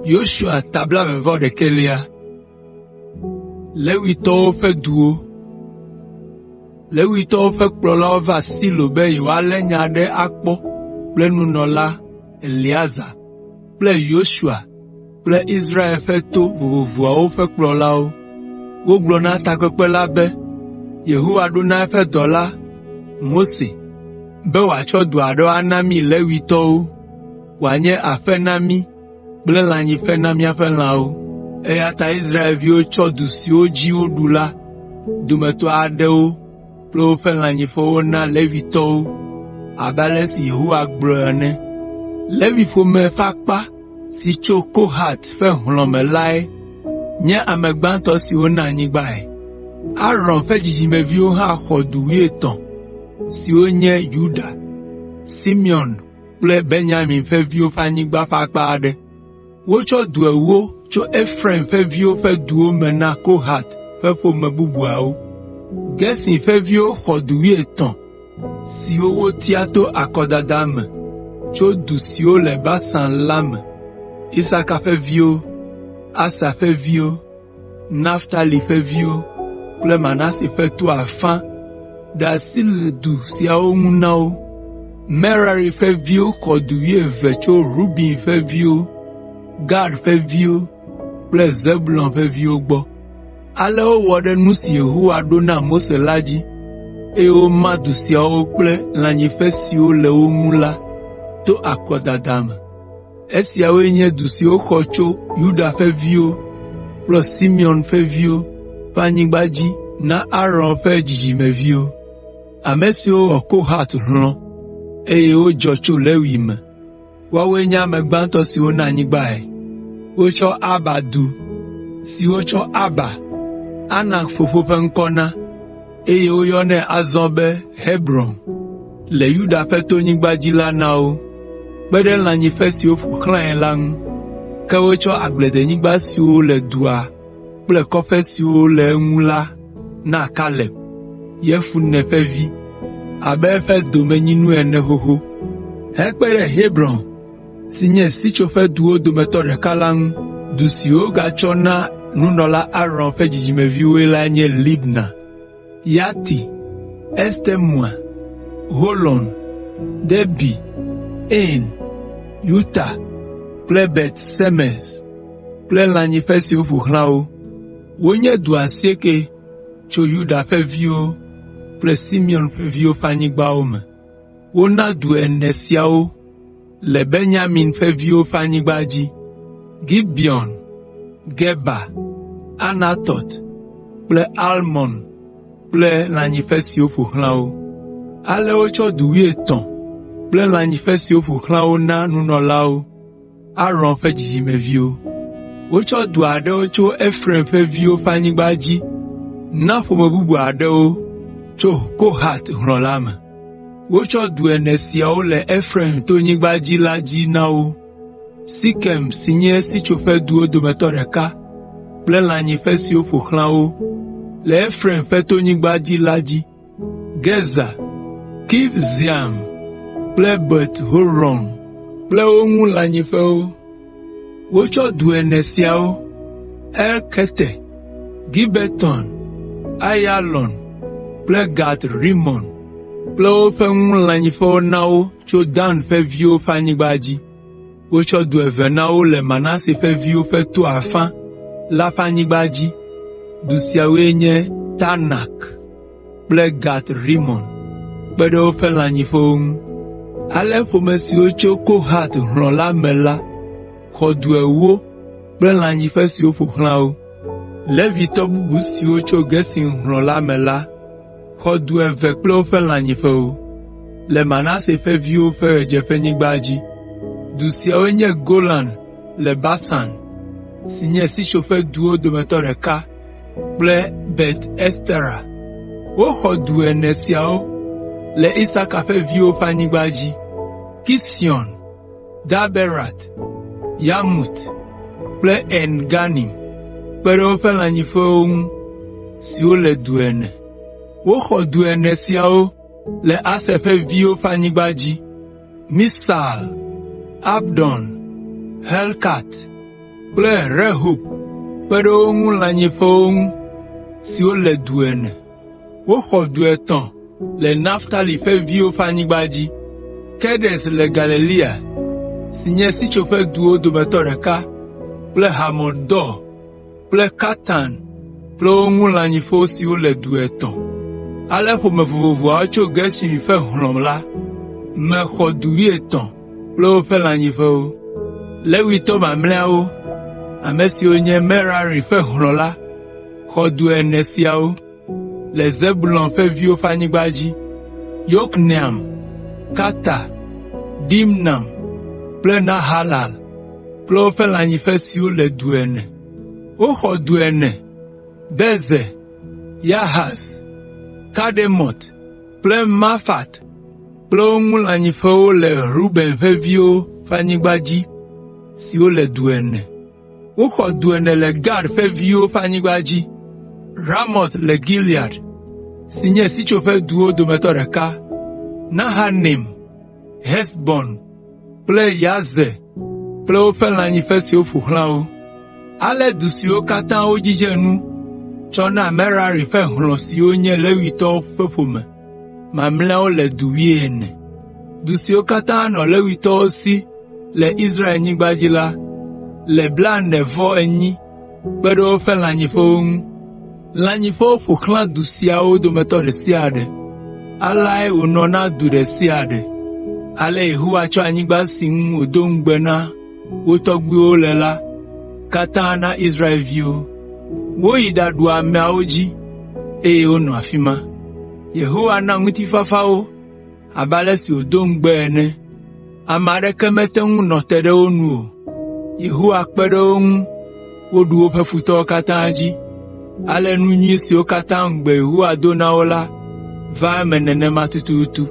Yosua ta blaeve-vɔ-ɖekɛlia. Levitɔwo ƒe kplɔlawo va Silo be yewoalé nya aɖe akpɔ kple nunɔla Eleazar kple Yosua kple Israel ƒe to vovovoawo ƒe kplɔlawo. Wogblɔ na takpekpe la be, “Yehowa ɖo na eƒe dɔla, Mose, be wòatsɔ du aɖewo ana mí Levitɔwo wòanye aƒe na mí kple lãnyiƒe na míaƒe lãwo.” Eya ta Israelviwo tsɔ du siwo dzi woɖu la dometɔ aɖewo kple woƒe lãnyiƒewo na Levitɔwo abe ale si Yehowa gblɔe ene. Levi ƒome ƒe akpa si tso Kohat ƒe hlɔ̃ me lae nye ame gbãtɔ si wona anyigbae. Aron ƒe dzidzimeviwo hã xɔ du wuietɔ̃ siwo nye Yuda, Simeon kple Benyamin ƒe viwo ƒe anyigba ƒe akpa aɖe. Wotsɔ du ewo tso Efraim ƒe viwo ƒe duwo me na Kohat ƒe ƒome bubuawo. Gerson ƒe viwo xɔ du wuietɔ̃ siwo wotia to akɔdada me tso du siwo le Basan la me. Isaka ƒe viwo, Aser ƒe viwo, Naftali ƒe viwo kple Manase ƒe to afã ɖe asi le du siawo ŋu na wo. Merari ƒe viwo xɔ du wuieve tso Ruben ƒe viwo, Gad ƒe viwo kple Zebulon ƒe viwo gbɔ. Ale wowɔ ɖe nu si Yehowa ɖo na Mose la dzi, eye woma du siawo kple lãnyiƒe siwo le wo ŋu la to akɔdada me. Esiawoe nye du siwo woxɔ tso Yuda ƒe viwo kple Simeon ƒe viwo ƒe anyigba dzi na Aron ƒe dzidzimeviwo, ame siwo xɔ Kohat hlɔ̃, eye wodzɔ tso Lewi me. Woawoe nye ame gbãtɔ si wona anyigbae. Wotsɔ Arba du, si wotsɔ Arba, Anak fofo ƒe ŋkɔ na, eye woyɔnɛ azɔ be Hebron le Yuda ƒe tonyigba dzi la na wo, kpe ɖe lãnyiƒe siwo ƒo xlãe la ŋu. Ke wotsɔ agbledenyigba siwo le dua kple kɔƒe siwo le eŋu la na Kaleb, Yefune ƒe vi, abe eƒe domenyinu ene xoxo. Hekpe ɖe Hebron si nye sitsoƒeduwo dometɔ ɖeka la ŋu. Du si wogatsɔ na nunɔla Aron ƒe dzidzimeviwoe lae nye Libna, Yatir, Estemoa, Holon, Debir, Ain, Yuta kple Bet Semes kple lãnyiƒe siwo ƒo xlã wo. Wonye du asiekɛ tso Yuda ƒe viwo kple Simeon ƒe viwo ƒe anyigbawo me. Wona du ene siawo le Benyamin ƒe viwo ƒe anyigba dzi: Gibeon, Geba, Anatɔt kple Almon kple lãnyiƒe siwo ƒo xlã wo. Ale wotsɔ du wuietɔ̃ kple lãnyiƒe siwo ƒo xlã wo na nunɔlawo, Aron ƒe dzidzimeviwo. Wotsɔ du aɖewo tso Efraim ƒe viwo ƒe anyigba dzi na ƒome bubu aɖewo tso Kohat hlɔ̃ la me. Wotsɔ du ene siawo le Efraim tonyigba dzi la dzi na wo: Sekem si nye sitsoƒeduwo dometɔ ɖeka kple lãnyiƒe siwo ƒo xlã wo le Efraim ƒe tonyigba dzi la dzi, Gezer, Kibzaim kple Bet Horon kple wo ŋu lãnyiƒewo. Wotsɔ du ene siawo, Elkeke, Gibeton, Aiyalon kple Gat Rimon kple woƒe ŋu lãnyiƒewo na wo tso Dan ƒe viwo ƒe anyigba dzi. Wotsɔ du eve na wo le Manase ƒe viwo ƒe to afã la ƒe anyigba dzi. Du siawoe nye Taanak kple Gat Rimon kpe ɖe woƒe lãnyiƒewo ŋu. Ale ƒome siwo tso Kohat hlɔ̃ la me la xɔ du ewo kple lãnyiƒe siwo ƒo xlã wo. Levitɔ bubu siwo tso Gerson hlɔ̃ la me la xɔ du eve kple woƒe lãnyiƒewo le Manase ƒe viwo ƒe ɣedzeƒenyigba dzi. Du siawoe nye Golan le Basan, si nye sitsoƒeduwo dometɔ ɖeka kple Bet Estera. Woxɔ du ene siawo le Isaka ƒe viwo ƒe anyigba dzi: Kision, Daberat, Yarmut kple En Ganim, kpe ɖe woƒe lãnyiƒewo ŋu siwo le du ene. Woxɔ du ene siawo le Aser ƒe viwo ƒe anyigba dzi: Misal, Abdon, Helkat. kple Rehob kpe ɖe wo ŋu lãnyiƒewo ŋu siwo le du ene. Woxɔ du etɔ̃ le Naftali ƒe viwo ƒe anyigba dzi: Kedes le Galilea si nye sitsoƒeduwo dometɔ ɖeka kple Hamot Dor kple Kartan kple wo ŋu lãnyiƒewo siwo le du etɔ̃. Ale ƒome vovovoawo tso Gerson ƒe hlɔ̃ la me xɔ du wuietɔ̃ kple woƒe lãnyiƒewo. Levitɔ mamlɛawo, ame siwo nye Merari ƒe hlɔ̃ la xɔ du ene siawo le Zebulon ƒe viwo ƒe anyigba dzi: Yokneam, Karta, Dimna kple Nahalal kple woƒe lãnyiƒe siwo le du ene. Woxɔ du ene: Bezer, Yahaz, Kedemot kple Mefaat kple wo ŋu lãnyiƒewo le Ruben ƒe viwo ƒe anyigba dzi siwo le du ene. Woxɔ du ene le Gad ƒe viwo ƒe anyigba dzi: Ramot le Gilead, si nye sitsoƒeduwo dometɔ ɖeka, Mahanaim, Hesbon kple Yazer kple woƒe lãnyiƒe siwo ƒo xlã wo. Ale du siwo katã wodzidze nu tsɔ na Merari ƒe hlɔ̃ siwo nye Levitɔwo ƒe ƒome mamlɛawo le du wuiene. Du siwo katã nɔ Levitɔwo si le Israelnyigba dzi la le blaene-vɔ-enyi kpe ɖe woƒe lãnyiƒewo ŋu. Lãnyiƒewo ƒo xlã du siawo dometɔ ɖe sia ɖe. Aleae wònɔ na du ɖe sia ɖe. Ale Yehowa tsɔ anyigba si ŋu wòdo ŋugbe na wo tɔgbuiwo le la katã na Israelviwo. Woyi ɖaɖu ameawo dzi, eye wonɔ afi ma. Yehowa na ŋutifafa wo abe ale si wòdo ŋugbe ene. Ame aɖeke mete ŋu nɔ te ɖe wo nu o. Yehowa kpe ɖe wo ŋu woɖu woƒe futɔwo katã dzi. Ale nu nyui siwo katã ŋugbe Yehowa do na wo la va eme nenema tututu.